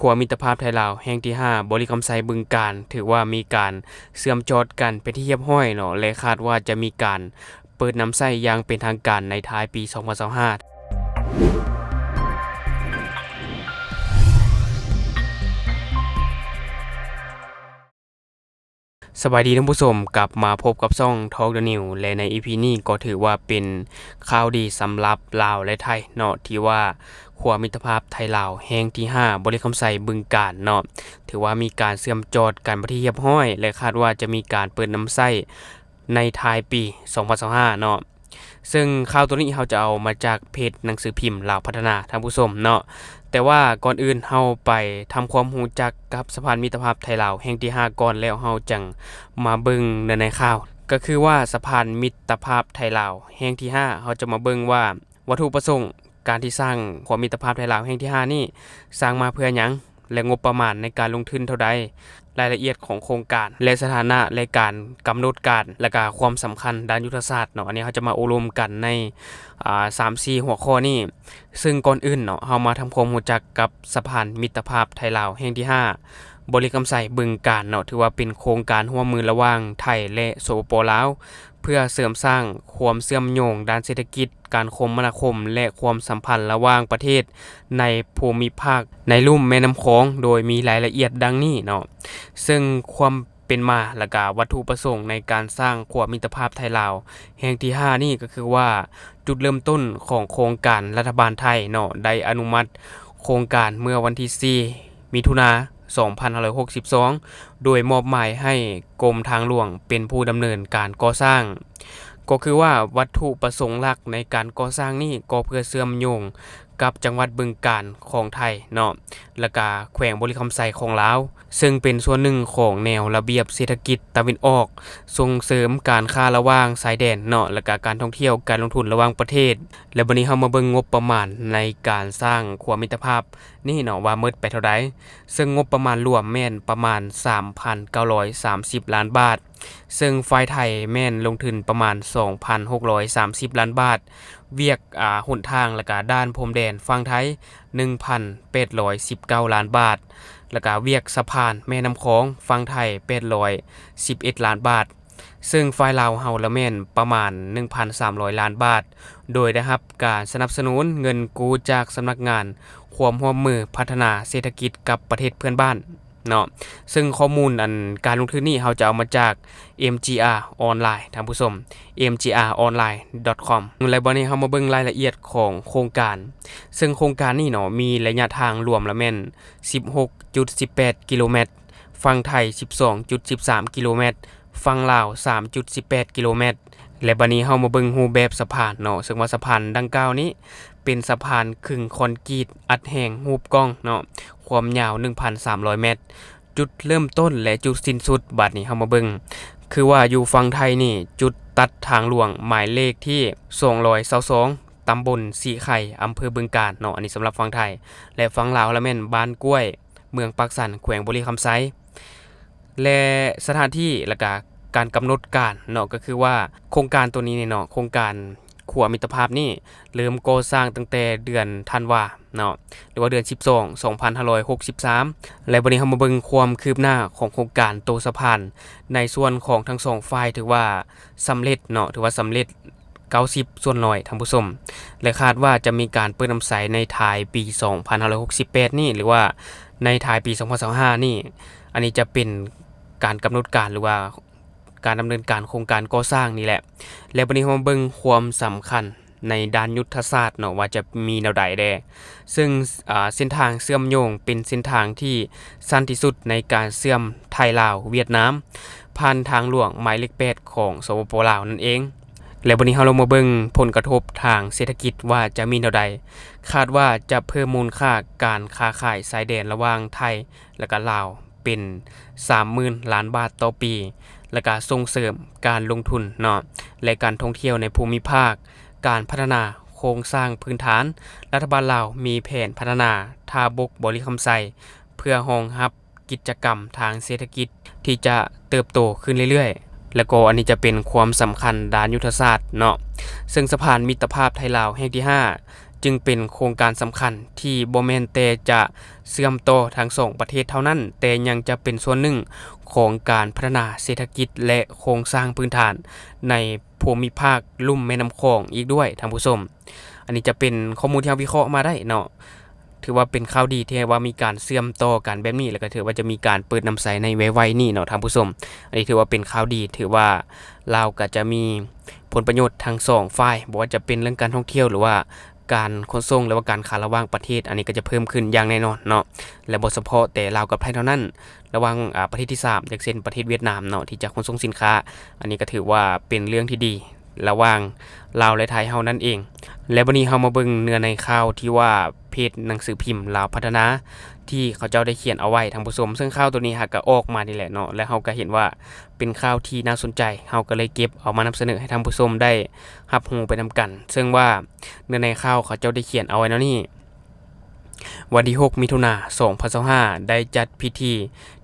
ຂົວມິດຕະພາບໄທລາວແຫ່ງທີຫ້າ ບໍລິຄຳໄຊ ບຶງການ ຖືວ່າມີການເຊື່ອມຈອດກັນເປັນທີ່ຮຽບຮ້ອຍເນາະ ແລະ ຄາດວ່າຈະມີການເປີດນຳໃຊ້ຢ່າງເປັນທາງການໃນທ້າຍປີສອງພັນຊາວຫ້າ. ສະບາຍດີທ່ານຜູ້ຊົມ, ກັບມາພົບກັບຊ່ອງ Talk the News ແລະ ໃນ ອີ ພີ ນີ້ກໍຖືວ່າເປັນຂ່າວດີສຳລັບລາວ ແລະ ໄທເນາະ ທີ່ວ່າຂົວມິດຕະພາບໄທລາວແຫ່ງທີຫ້າ ບໍລິຄຳໄຊ ບຶງການເນາະ ຖືວ່າມີການເຊື່ອມຈອດກັນເປັນທີ່ຮຽບຮ້ອຍ ແລະ ຄາດວ່າຈະມີການເປີດນຳໃຊ້ໃນທ້າຍປີສອງພັນຊາວຫ້າເນາະ. ເຊິ່ງຂ່າວໂຕນີ້ເຮົາຈະເອົາມາຈາກເພຈໜັງສືພິມລາວພັດທະນາ ທ່ານຜູ້ຊົມເນາະ. ແຕ່ວ່າກ່ອນອື່ນເຮົາໄປທຳຄວາມຮູ້ຈັກກັບສະພານມິດຕະພາບໄທລາວແຫ່ງທີຫ້າກ່ອນ ແລ້ວເຮົາຈັ່ງມາເບິ່ງເນື້ອໃນຂ່າວ. ກໍຄືວ່າສະພານມິດຕະພາບໄທລາວແຫ່ງທີຫ້າ ເຮົາຈະມາເບິ່ງວ່າວັດຖຸປະສົງ ການທີ່ສ້າງຂົວມິດຕະພາບໄທລາວແຫ່ງທີຫ້ານີ້ ສ້າງມາເພື່ອຫຍັງ ແລະ ງົບປະມານໃນການລົງທຶນເທົ່າໃດ, ລາຍລະອຽດຂອງໂຄງການ ແລະ ສະຖານະ ແລະ ການກຳນົດການ ແລະ ກະຄວາມສຳຄັນດ້ານຍຸດທະສາດເນາະ. ອັນນີ້ເຮົາຈະມາໂອ້ລົມກັນໃນ ອາ ສາມສີ່ຫົວຂໍ້ນີ້. ເຊິ່ງກ່ອນອື່ນເນາະ ເຮົາມາທຳຄວາມຮູ້ຈັກກັບສະພານມິດຕະພາບໄທລາວແຫ່ງທີຫ້າ ບໍລິຄຳໄຊ ບຶງການເນາະ ຖືວ່າເປັນໂຄງການຮ່ວມມືລະຫວ່າງໄທ ແລະ ສປປ ລາວ ເພື່ອເສີມສ້າງຄວາມເຊື່ອມໂຍງດ້ານເສດຖະກິດ, ການຄົມມະນາຄົມ ແລະ ຄວາມສຳພັນລະຫວ່າງປະເທດໃນພູມິພາກໃນລຸ່ມແມ່ນ້ຳຂອງ ໂດຍມີລາຍລະອຽດດັ່ງນີ້ເນາະ. ເຊິ່ງຄວາມເປັນມາ ແລະ ກະວັດຖຸປະສົງໃນການສ້າງຂົວມິດຕະພາບໄທລາວແຫ່ງທີຫ້ານີ້ ກໍຄືວ່າຈຸດເລີ່ມຕົ້ນຂອງໂຄງການລັດຖະບານໄທເນາະ ໄດ້ອະນຸມັດໂຄງການເມື່ອວັນທີສີ່ ມິຖຸນາ ສອງພັນຫ້າຮ້ອຍຫົກສິບສອງ ໂດຍມອບໝາຍໃຫ້ກົມທາງຫຼວງເປັນຜູ້ດຳເນີນການກໍ່ສ້າງ. ກໍຄືວ່າວັດຖຸປະສົງຫຼັກໃນການກໍ່ສ້າງນີ້ ກໍເພື່ອເຊື່ອມໂຍງກັບຈັງຫວັດບຶງການຂອງໄທເນາະ ແລະ ກະແຂວງບໍລິຄຳໄຊຂອງລາວ, ເຊິ່ງເປັນສ່ວນໜຶ່ງຂອງແນວລະບຽບເສດຖະກິດຕາເວັນອອກ, ສົ່ງເສີມການຄ້າລະຫວ່າງຊາຍແດນເນາະ ແລະ ກະການທ່ອງທ່ຽວ, ການລົງທຶນລະຫວ່າງປະເທດ. ແລະ ບັດນີ້ເຮົາມາເບິ່ງງົບປະມານໃນການສ້າງຂົວມິດຕະພາບນີ້ເນາະ ວ່າໝົດໄປເທົ່າໃດ. ເຊິ່ງງົບປະມານລວມແມ່ນປະມານສາມພັນເກົ້າຮ້ອຍສາມສິບລ້ານບາດ, ເຊິ່ງຝ່າຍໄທແມ່ນລົງທຶນປະມານສອງພັນຫົກຮ້ອຍສາມສິບລ້ານບາດ, ວຽກ ອາ ຫົນທາງ ແລະ ກະດ່ານພົມແດນຝັ່ງໄທໜຶ່ງພັນແປດຮ້ອຍສິບເກົ້າລ້ານບາດ, ແລະ ກະວຽກສະພານແມ່ນ້ຳຂອງຝັ່ງໄທແປດຮ້ອຍສິບເອັດລ້ານບາດ. ເຊິ່ງຝ່າຍລາວເຮົາລະແມ່ນປະມານໜຶ່ງພັນສາມຮ້ອຍລ້ານບາດ, ໂດຍໄດ້ຮັບການສະໜັບສະໜູນເງິນກູ້ຈາກສຳນັກງານຄວາມຮ່ວມມືພັດທະນາເສດຖະກິດກັບປະເທດເພື່ອນບ້ານເນາະ. ເຊິ່ງຂໍ້ມູນອັນການລົງທຶນນີ້ ເຮົາຈະເອົາມາຈາກ ເອັມຈີອາ ອອນລາຍ ທ່ານຜູ້ຊົມ ເອັມຈີອາ ອອນລາຍ ດອດຄອມ. ແລະ ບັດນີ້ເຮົາມາເບິ່ງລາຍລະອຽດຂອງໂຄງການ. ເຊິ່ງໂຄງການນີ້ເນາະ ມີໄລຍະທາງລວມລະແມ່ນສິບຫົກຈຸດສິບແປດກິໂລແມັດ, ຝັ່ງໄທສິບສອງຈຸດສິບສາມກິໂລແມັດ, ຝັ່ງລາວສາມຈຸດສິບແປດກິໂລແມັດ. ແລະ ບັດນີ້ເຮົາມາເບິ່ງຮູບແບບສະພານເນາະ, ເຊິ່ງວ່າສະພານດັ່ງກ່າວນີ້ເປັນສະພານຄຶ່ງຄອນກຣີດອັດແຮງຮູບກ້ອງເນາະ, ຄວາມຍາວໜຶ່ງພັນສາມຮ້ອຍແມັດ. ຈຸດເລີ່ມຕົ້ນ ແລະ ຈຸດສິ້ນສຸດ ບັດນີ້ເຮົາມາເບິ່ງ ຄືວ່າຢູ່ຝັ່ງໄທນີ້ ຈຸດຕັດທາງຫຼວງໝາຍເລກທີສອງຮ້ອຍຊາວສອງ ຕຳບົນສີໄຄ ອຳເພີບຶງການເນາະ, ອັນນີ້ສຳລັບຝັ່ງໄທ. ແລະ ຝັ່ງລາວລະແມ່ນບ້ານກ້ວຍ ເມືອງປາກຊັນ ແຂວງບໍລິຄຳໄຊ ແລະ ສະຖານທີ່ ແລະ ກະການກຳນົດການເນາະ, ກໍຄືວ່າໂຄງການໂຕນີ້ນີ້ເນາະ, ໂຄງການຂົວມິດຕະພາບນີ້ເລີ່ມກໍ່ສ້າງຕັ້ງແຕ່ເດືອນທັນວາເນາະ ຫຼືວ່າເດືອນສິບສອງ ສອງພັນຫ້າຮ້ອຍຫົກສິບສາມ. ແລະ ບັດນີ້ເຮົາມາເບິ່ງຄວາມຄືບໜ້າຂອງໂຄງການໂຕສະພານໃນສ່ວນຂອງທັງສອງຝ່າຍ ຖືວ່າສຳເລັດເນາະ, ຖືວ່າສຳເລັດ ເກົ້າສິບສ່ວນຮ້ອຍ ທ່ານຜູ້ຊົມ ແລະ ຄາດວ່າຈະມີການເປີດນຳໃຊ້ໃນທ້າຍປີສອງພັນຫ້າຮ້ອຍຫົກສິບແປດນີ້ ຫຼືວ່າໃນທ້າຍປີສອງພັນຊາວຫ້ານີ້. ອັນນີ້ຈະເປັນການກຳນົດການ ຫຼືວ່າການດຳເນີນການໂຄງການກໍ່ສ້າງນີ້ແຫຼະ. ແລະ ບັດນີ້ເຮົາມາເບິ່ງຄວາມສຳຄັນໃນດ້ານຍຸດທະສາດເນາະ ວ່າຈະມີແນວໃດແດ່. ເຊິ່ງ ອາ ເສັ້ນທາງເຊື່ອມໂຍງເປັນເສັ້ນທາງທີ່ສັ້ນທີ່ສຸດໃນການເຊື່ອມໄທລາວຫວຽດນາມ ຜ່ານທາງຫຼວງໝາຍເລກແປດຂອງ ສປປ ລາວ ນັ້ນເອງ. ແລະ ບັດນີ້ເຮົາລອງມາເບິ່ງຜົນກະທົບທາງເສດຖະກິດວ່າຈະມີແນວໃດ. ຄາດວ່າຈະເພີ່ມມູນຄ່າການຄ້າຂາຍຊາຍແດນລະຫວ່າງໄທ ແລະ ກະລາວ ເປັນສາມໝື່ນລ້ານບາດຕໍ່ປີ ແລະ ກະສົ່ງເສີມການລົງທຶນເນາະ ແລະ ການທ່ອງທ່ຽວໃນພູມິພາກ, ການພັດທະນາໂຄງສ້າງພື້ນຖານ. ລັດຖະບານລາວມີແຜນພັດທະນາທ່າບົກບໍລິຄຳໄຊ ເພື່ອຮອງຮັບ ກິດຈະກຳທາງເສດຖະກິດທີ່ຈະເຕີບໂຕຂຶ້ນເລື້ອຍໆ ແລະ ກໍອັນນີ້ຈະເປັນຄວາມສຳຄັນດ້ານຍຸດທະສາດເນາະ. ເຊິ່ງສະພານມິດຕະພາບໄທລາວແຫ່ງທີຫ້າ ຈຶ່ງເປັນໂຄງການສຳຄັນທີ່ບໍ່ແມ່ນແຕ່ຈະເຊື່ອມຕໍ່ທັງສອງປະເທດເທົ່ານັ້ນ, ແຕ່ຍັງຈະເປັນສ່ວນໜຶ່ງຂອງການພັດທະນາເສດຖະກິດ ແລະ ໂຄງສ້າງພື້ນຖານໃນພູມິພາກລຸ່ມແມ່ນ້ຳຂອງອີກດ້ວຍ, ທ່ານຜູ້ຊົມ. ອັນນີ້ຈະເປັນຂໍ້ມູນທີ່ເຮົາວິເຄາະມາໄດ້ເນາະ. ຖືວ່າເປັນຂ່າວດີທີ່ວ່າມີການເຊື່ອມຕໍ່ກັນແບບນີ້ ແລ້ວກໍຖືວ່າຈະມີການເປີດນຳໃຊ້ໃນໄວໆນີ້ເນາະ ທ່ານຜູ້ຊົມ. ອັນນີ້ຖືວ່າເປັນຂ່າວດີ, ຖືວ່າລາວກໍຈະມີຜົນປະໂຫຍດທັງສອງຝ່າຍ, ບໍ່ວ່າຈະເປັນເລື່ອງການທ່ອງທ່ຽວ ຫຼືວ່າການຂົນສົ່ງ ຫຼືວ່າການຄ້າລະຫວ່າງປະເທດ, ອັນນີ້ກໍຈະເພີ່ມຂຶ້ນຢ່າງແນ່ນອນເນາະ. ແລະ ບໍ່ສະເພາະແຕ່ລາວກັບໄທເທົ່ານັ້ນ, ລະຫວ່າງ ອາ ປະເທດທີສາມ ຢ່າງເຊັ່ນປະເທດຫວຽດນາມເນາະ ທີ່ຈະຂົນສົ່ງສິນຄ້າ, ອັນນີ້ກໍຖືວ່າເປັນເລື່ອງທີ່ດີ ລະຫວ່າງລາວ ແລະ ໄທເຮົານັ້ນເອງ. ແລະ ບັດນີ້ເຮົາມາເບິ່ງເນື້ອໃນຂ່າວທີ່ວ່າເພຈໜັງສືພິມລາວພັດທະນາ ທີ່ເຂົາເຈົ້າໄດ້ຂຽນເອົາໄວ້ ທ່ານຜູ້ຊົມ. ເຊິ່ງຂ່າວໂຕນີ້ຫາກະອອກມານີ້ແຫຼະເນາະ, ແລະ ເຮົາກະເຫັນວ່າເປັນຂ່າວທີ່ໜ້າສົນໃຈ, ເຮົາກະເລີຍເກັບເອົາມານຳສະເໜີໃຫ້ທ່ານຜູ້ຊົມໄດ້ຮັບຮູ້ໄປນຳກັນ. ເຊິ່ງວ່າເນື້ອໃນຂ່າວເຂົາເຈົ້າໄດ້ຂຽນເອົາໄວ້ແນວນີ້. ວັນທີຫົກ ມິຖຸນາ ສອງພັນຊາວຫ້າ ໄດ້ຈັດພິທີ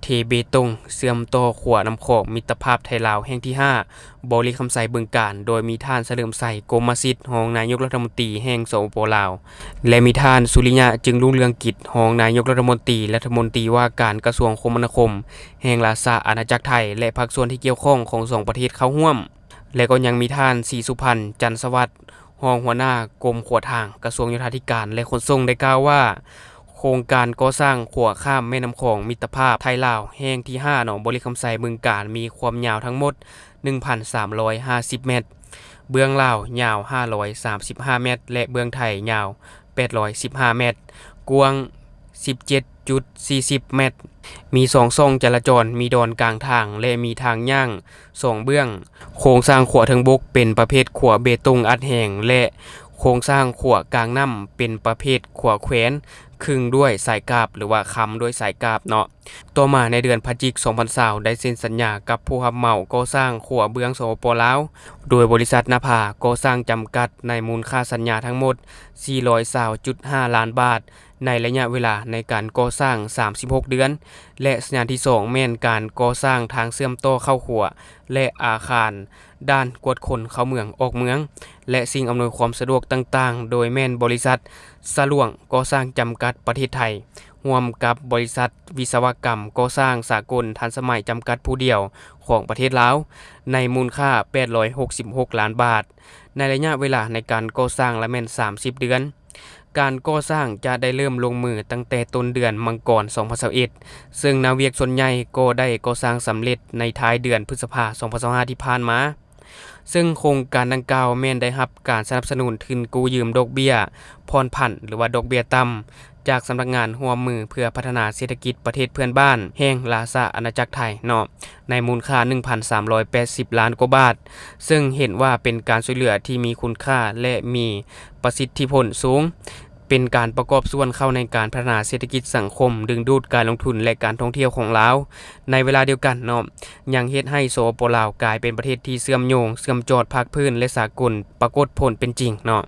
ເທເບຕົງເຊື່ອມຕໍ່ຂົວນ້ຳຂອງມິດຕະພາບໄທລາວແຫ່ງທີຫ້າ ບໍລິຄຳໄຊ ບຶງການ, ໂດຍມີທ່ານ ສະເຫຼີມໄຊ ກົມມະສິດ ຮອງນາຍົກລັດຖະມົນຕີແຫ່ງ ສປປ ລາວ ແລະ ມີທ່ານ ສຸລິຍະ ຈຶ່ງລຸງເຮືອງກິດ ຮອງນາຍົກລັດຖະມົນຕີ, ລັດຖະມົນຕີວ່າການກະຊວງຄົມມະນາຄົມແຫ່ງລາຊະອານາຈັກໄທ ແລະ ພາກສ່ວນທີ່ກ່ຽວຂ້ອງຂອງສອງປະເທດເຂົ້າຮ່ວມ. ແລະ ກໍຍັງມີທ່ານ ສີສຸພັນ ຈັນສະຫວັດ ຮອງຫົວໜ້າກົມຂົວທາງ ກະຊວງໂຍທາທິການ ແລະ ຂົນສົ່ງ ໄດ້ກ່າວວ່າ ໂຄງການກໍ່ສ້າງຂົວຂ້າມແມ່ນ້ຳຂອງມິດຕະພາບໄທລາວແຫ່ງທີຫ້າເນາະ ບໍລິຄຳໄຊ ບຶງການ ມີຄວາມຍາວທັງໝົດໜຶ່ງພັນສາມຮ້ອຍຫ້າສິບແມັດ, ເບື້ອງລາວຍາວຫ້າຮ້ອຍສາມສິບຫ້າແມັດ ແລະ ເບື້ອງໄທຍາວແປດຮ້ອຍສິບຫ້າແມັດ, ກວ້າງສິບເຈັດຈຸດສີ່ສິບແມັດ, ມີສອງຊ່ອງຈະລາຈອນ, ມີດອນກາງທາງ ແລະ ມີທາງຍ່າງ ສອງເບື້ອງ. ໂຄງສ້າງຂົວເທິງບົກເປັນປະເພດຂົວເບຕົງອັດແຮງ ແລະ ໂຄງສ້າງຂົວກາງນ້ຳເປັນປະເພດຂົວແຂວນ ຄຶງດ້ວຍສາຍກາບ ຫຼືວ່າຄ້ຳດ້ວຍສາຍກາບເນາະ. ຕໍ່ມາໃນເດືອນພະຈິກ ສອງພັນຊາວ ໄດ້ເຊັນສັນຍາກັບຜູ້ຮັບເໝົາກໍ່ສ້າງຂົວເບື້ອງ ສປປ ລາວ ໂດຍບໍລິສັດນະພາກໍ່ສ້າງຈຳກັດ ໃນມູນຄ່າສັນຍາທັງໝົດສີ່ຮ້ອຍຊາວຈຸດຫ້າລ້ານບາດ. ໃນໄລຍະເວລາໃນການກໍ່ສ້າງສາມສິບຫົກເດືອນ ແລະ ສັນຍາທີສອງແມ່ນການກໍ່ສ້າງທາງເຊື່ອມຕໍ່ເຂົ້າຂົວ ແລະ ອາຄານດ່ານກວດຄົນເຂົ້າເມືອງອອກເມືອງ ແລະ ສິ່ງອຳນວຍຄວາມສະດວກຕ່າງໆ ໂດຍແມ່ນບໍລິສັດສະຫຼວງກໍ່ສ້າງຈຳກັດປະເທດໄທ ຮ່ວມກັບບໍລິສັດວິສະວະກຳກໍ່ສ້າງສາກົນທັນສະໄໝຈຳກັດຜູ້ດຽວຂອງປະເທດລາວ ໃນມູນຄ່າແປດຮ້ອຍຫົກສິບຫົກລ້ານບາດ. ໃນໄລຍະເວລາໃນການກໍ່ສ້າງລະແມ່ນສາມສິບເດືອນ. ການກໍ່ສ້າງຈະໄດ້ເລີ່ມລົງມືຕັ້ງແຕ່ຕົ້ນເດືອນມັງກອນ ສອງພັນຊາວເອັດ ເຊິ່ງໜ້າວຽກສ່ວນໃຫຍ່ກໍໄດ້ກໍ່ສ້າງສຳເລັດໃນທ້າຍເດືອນພຶດສະພາ ສອງພັນຊາວຫ້າ ທີ່ຜ່ານມາ. ເຊິ່ງໂຄງການດັ່ງກ່າວແມ່ນໄດ້ຮັບການສະໜັບສະໜູນທຶນກູ້ຢືມດອກເບ້ຍຜ່ອນຜັນ ຫຼືວ່າດອກເບ້ຍຕ່ຳ ຈາກສຳນັກງານຮ່ວມມືເພື່ອພັດທະນາເສດຖະກິດປະເທດເພື່ອນບ້ານແຫ່ງລາຊະອານາຈັກໄທເນາະ ໃນມູນຄ່າໜຶ່ງພັນສາມຮ້ອຍແປດສິບລ້ານກວ່າບາດ, ເຊິ່ງເຫັນວ່າເປັນການຊ່ວຍເຫຼືອທີ່ມີຄຸນຄ່າ ແລະ ມີປະສິດທິຜົນສູງ, ເປັນການປະກອບສ່ວນເຂົ້າໃນການພັດທະນາເສດຖະກິດສັງຄົມ, ດຶງດູດການລົງທຶນ ແລະ ການທ່ອງທ່ຽວຂອງລາວ. ໃນເວລາດຽວກັນເນາະ, ຍັງເຮັດໃຫ້ ສປປ ລາວ ກາຍເປັນປະເທດທີ່ເຊື່ອມໂຍງ, ເຊື່ອມຈອດພາກພື້ນ ແລະ ສາກົນ, ປາກົດຜົນເປັນຈິງເນາະ.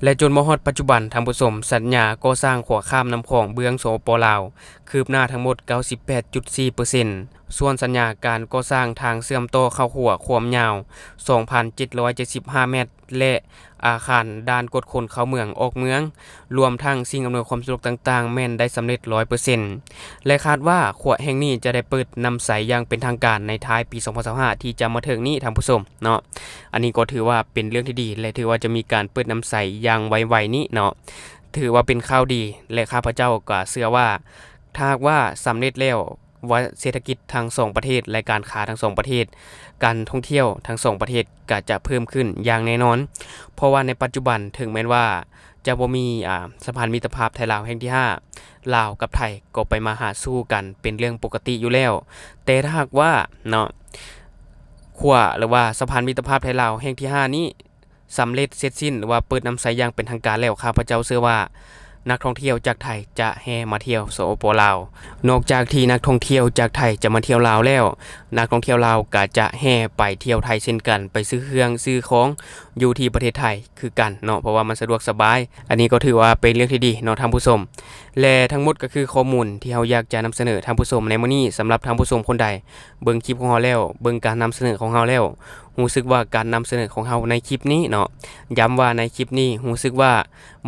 ແລະ ຈົນມາຮອດປັດຈຸບັນ, ທ່ານຜູ້ຊົມ, ສັນຍາກໍ່ສ້າງຂົວຂ້າມນ້ຳຂອງເບື້ອງ ສປປ ລາວ ຄືບໜ້າທັງໝົດເກົ້າສິບແປດຈຸດສີ່ເປີເຊັນ, ສ່ວນສັນຍາການກໍ່ສ້າງທາງເຊື່ອມຕໍ່ເຂົ້າຂົວຄວາມຍາວສອງພັນເຈັດຮ້ອຍເຈັດສິບຫ້າແມັດ ແລະ ອາຄານດ່ານກວດຄົນເຂົ້າເມືອງອອກເມືອງ, ລວມທັງສິ່ງອຳນວຍຄວາມສະດວກຕ່າງໆ ແມ່ນໄດ້ສຳເລັດຮ້ອຍເປີເຊັນ ແລະ ຄາດວ່າຂົວແຫ່ງນີ້ຈະໄດ້ເປີດນຳໃຊ້ຢ່າງເປັນທາງການໃນທ້າຍປີສອງພັນຊາວຫ້າ ທີ່ຈະມາເຖິງນີ້, ທ່ານຜູ້ຊົມເນາະ. ອັນນີ້ກໍຖືວ່າເປັນເລື່ອງທີ່ດີ ແລະ ຖືວ່າຈະມີການເປີດນຳໃຊ້ຢ່າງໄວໆນີ້ເນາະ. ຖືວ່າເປັນຂ່າວດີ ແລະ ຂ້າພະເຈົ້າກໍເຊື່ອວ່າ ຖ້າຫາກວ່າສຳເລັດແລ້ວ ວ່າເສດຖະກິດທັງສອງປະເທດ ແລະ ການຄ້າທັງສອງປະເທດ, ການທ່ອງທ່ຽວທັງສອງປະເທດກໍຈະເພີ່ມຂຶ້ນຢ່າງແນ່ນອນ. ເພາະວ່າໃນປັດຈຸບັນ ເຖິງແມ່ນວ່າຈະບໍ່ມີ ອາ ສະພານມິດຕະພາບໄທລາວແຫ່ງທີຫ້າ, ລາວກັບໄທກໍໄປມາຫາສູ່ກັນເປັນເລື່ອງປົກກະຕິຢູ່ແລ້ວ. ແຕ່ຖ້າຫາກວ່າເນາະ ຂົວ ຫຼືວ່າສະພານມິດຕະພາບໄທລາວແຫ່ງທີຫ້ານີ້ ສຳເລັດເສັດສິ້ນ ຫຼືວ່າເປີດນຳໃຊ້ຢ່າງເປັນທາງການແລ້ວ, ຂ້າພະເຈົ້າເຊື່ອວ່ານັກທ່ອງທ່ຽວຈາກໄທຈະແຫ່ມາທ່ຽວ ສປປ ລາວ. ນອກຈາກທີ່ນັກທ່ອງທ່ຽວຈາກໄທຈະມາທ່ຽວລາວແລ້ວ, ນັກທ່ອງທ່ຽວລາວກໍຈະແຫ່ໄປທ່ຽວໄທເຊັ່ນກັນ, ໄປຊື້ເຄື່ອງຊື້ຂອງ ຢູ່ທີ່ປະເທດໄທຄືກັນເນາະ ເພາະວ່າມັນສະດວກສະບາຍ. ອັນນີ້ກໍຖືວ່າເປັນເລື່ອງທີ່ດີເນາະທ່ານຜູ້ຊົມ ແລະ ທັງໝົດກໍຄືຂໍ້ມູນທີ່ເຮົາຢາກຈະນຳສະເໜີທ່ານຜູ້ຊົມໃນມື້ນີ້. ສຳລັບທ່ານຜູ້ຊົມຄົນໃດເບິ່ງຄລິບຂອງເຮົາແລ້ວ ເບິ່ງການນຳສະເໜີຂອງເຮົາແລ້ວ ຮູ້ສຶກວ່າການນຳສະເໜີຂອງເຮົາໃນຄລິບນີ້ເນາະ ຢ້ຳວ່າໃນຄລິບນີ້ ຮູ້ສຶກວ່າ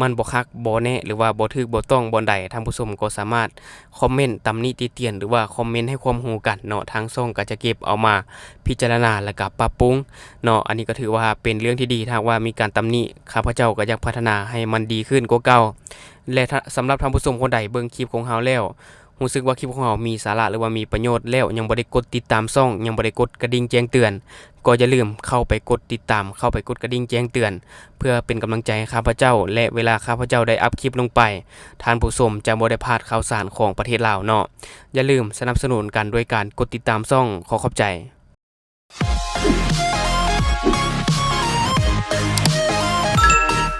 ມັນບໍ່ຄັກ ບໍ່ແນ່ ຫຼືວ່າບໍ່ຖືກບໍ່ຕ້ອງບ່ອນໃດ ທ່ານຜູ້ຊົມກໍສາມາດຄອມເມັນຕຳໜິຕິຕຽນ ຫຼືວ່າຄອມເມັນໃຫ້ຄວາມຮູ້ກັນເນາະ. ທາງຊ່ອງກໍຈະເກັບເອົາມາພິຈາລະນາ ແລ້ວກໍປັບປຸງເນາະ. ອັນນີ້ກໍຖືວ່າເປັນເລື່ອງທີ່ດີ ຖ້າຫາກວ່າມີການຕຳໜິ ຂ້າພະເຈົ້າກໍຢາກພັດທະນາໃຫ້ມັນດີຂຶ້ນກວ່າເກົ່າ. ແລະ ຖ້າ ສຳລັບທ່ານຜູ້ຊົມຄົນໃດເບິ່ງຄລິບຂອງເຮົາແລ້ວ ຮູ້ສຶກວ່າຄລິບຂອງເຮົາມີສາລະ ຫຼືວ່າມີປະໂຫຍດແລ້ວ ຍັງບໍ່ໄດ້ກົດຕິດຕາມຊ່ອງ ຍັງບໍ່ໄດ້ກົດກະດິ່ງແຈ້ງເຕືອນ ກໍຢ່າລືມເຂົ້າໄປກົດຕິດຕາມ ເຂົ້າໄປກົດກະດິ່ງແຈ້ງເຕືອນ ເພື່ອເປັນກຳລັງໃຈໃຫ້ຂ້າພະເຈົ້າ ແລະ ເວລາຂ້າພະເຈົ້າໄດ້ອັບຄລິບລົງໄປ ທ່ານຜູ້ຊົມຈະບໍ່ໄດ້ພາດຂ່າວສານຂອງປະເທດລາວເນາະ. ຢ່າລືມສະໜັບສະໜູນກັນດ້ວຍການກົດຕິດຕາມຊ່ອງ. ຂໍຂອບໃຈ.